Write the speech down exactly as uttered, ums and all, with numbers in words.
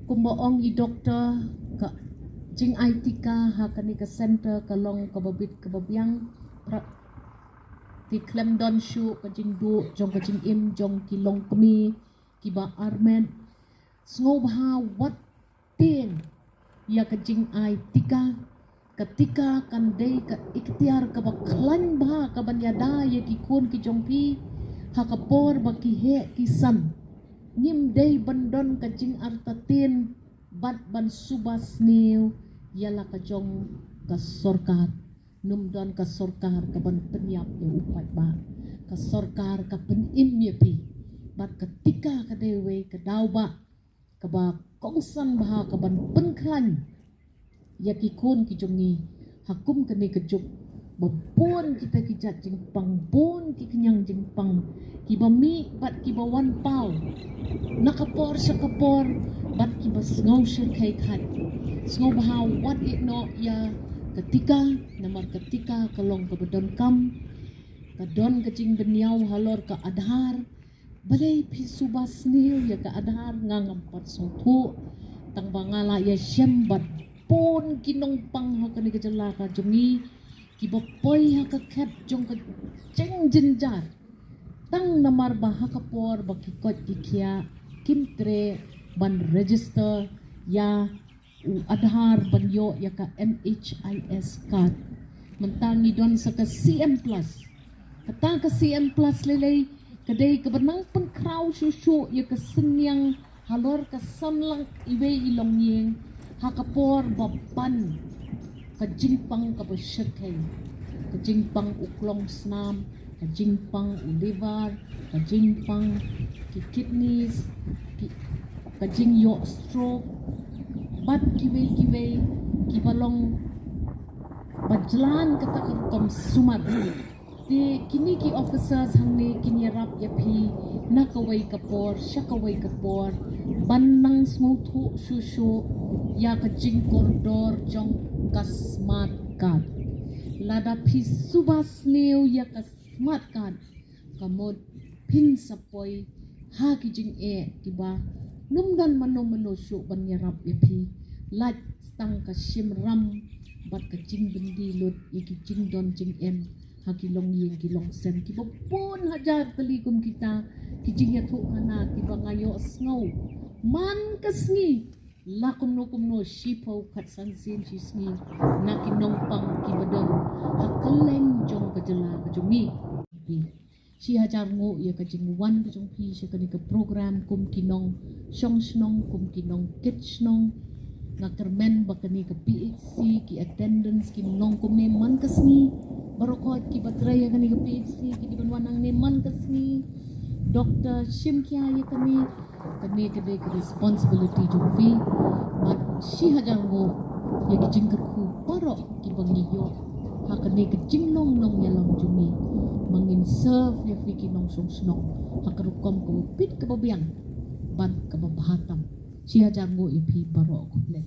Kumba ong i doktor, ka jingai tika ha kane ka center ka long kaba bit kaba biang. Pra-, te khlem don shuh ka jingduh jong ka jingim jong ki longkmie kiba armet. Sngewbha wat tieng ïa ka jingai tika. Ka tika kan dei ka iktiar kaba khlaiñ bha kaban ïada ïa ki khun ki jong phi ha ka por ba ki heh ki san. Ngim dei ban don ka jingartatien bad ban suba sniew ïa la ka jong ka sorkar. Nym don ka sorkar kaban pynïap ïa u paidbah. Ka sorkar ka pynim ïa phi. Bad ka tika ka dei wei ka daw ba kaba kongsan bha kaban pynkhlaiñ ïa ki khun ki jong ngi ha kum kane ka juk ba bun kita ki jait jingpang, bun ki khñiang jingpang kiba mih bad kiba wan paw na ka por sha ka por bad kiba sngew shyrkhei khat. Sngewbha wat ïeh noh ïa ka tika, namar ka tika ka long kaba donkam. Ka don ka jingbynñiaw halor ka Aadhaar. Balei phi suba sniew ïa ka Aadhaar? Nga ngam pat sngewthuh. Tang ba nga la ïa shem bad bun ki nongpang ha kane ka jylla ka jong ngi kiba poi ha ka khet jong ka jingjynjar. Tang namar ba ha ka por ba ki koit ki khiah kim treh ban register ïa u Aadhaar ban ïoh ïa ka M H I S card. Mynta ngi don sa ka C M Plus. Kata ka C M Plus lei lei ka dei kaba nang pynkhraw shuh shuh ïa ka synñiang halor ka san lak iwei i longïing ha ka por ba ban ka jingpang kaba shyrkhei, ka jingpang u klongsnam, ka jingpang u liver, ka jingpang ki kidneys, ki, ka jingïoh stroke bad kiwei kiwei kiba long ba jlan kata ka rukom sumar. Te kine ki officers hangne kin ïarap ïa phi na kawei ka por sha kawei ka por ban nang sngewthuh shuh shuh ïa ka jingkordor jong ka smart card. Lada phi suba sniew ïa ka smart card, ka mut phin sa poi ha ki jingeh kiba nym don mano mano shuh ban ïarap ïa phi. Lait tang ka shim ram bad ka jingbyndi lut ïa ki jingdon jingem ha ki longïing ki longsem kiba bun hajar tylli kum kita. Ki jingïathuhkhana kiba nga ïohsngew man ka sngi la kumno kumno shiphew khatsan sien shi sngi na ki nongpang kiba don ha kylleng jong ka jylla ka jong ngi. Shi hajar nguh ïa ka jingwan ka jong phi sha kane ka program kum ki nongshong shnong, kum ki nongkit shnong. Nga kyrmen ba kane ka P H C ki attendance kin long kumne man ka sngi. Baroh kiba trei ïa kane ka P H C ki dei ban wan hangne man ka sngi. Doktor shim khia ïa kane. Kane ka dei ka responsibility jong phi. Bad shi hajar nguh ïa ki jingkyrkhu baroh kiba ngi ïoh ha kane ka jinglong nongïalam jong ngi. Ma ngin serve ïa phi ki nongshong shnong ha ka rukom kaba bit kaba biang bad kaba bha tam. Shi hajar nguh ïa phi baroh. Khublei.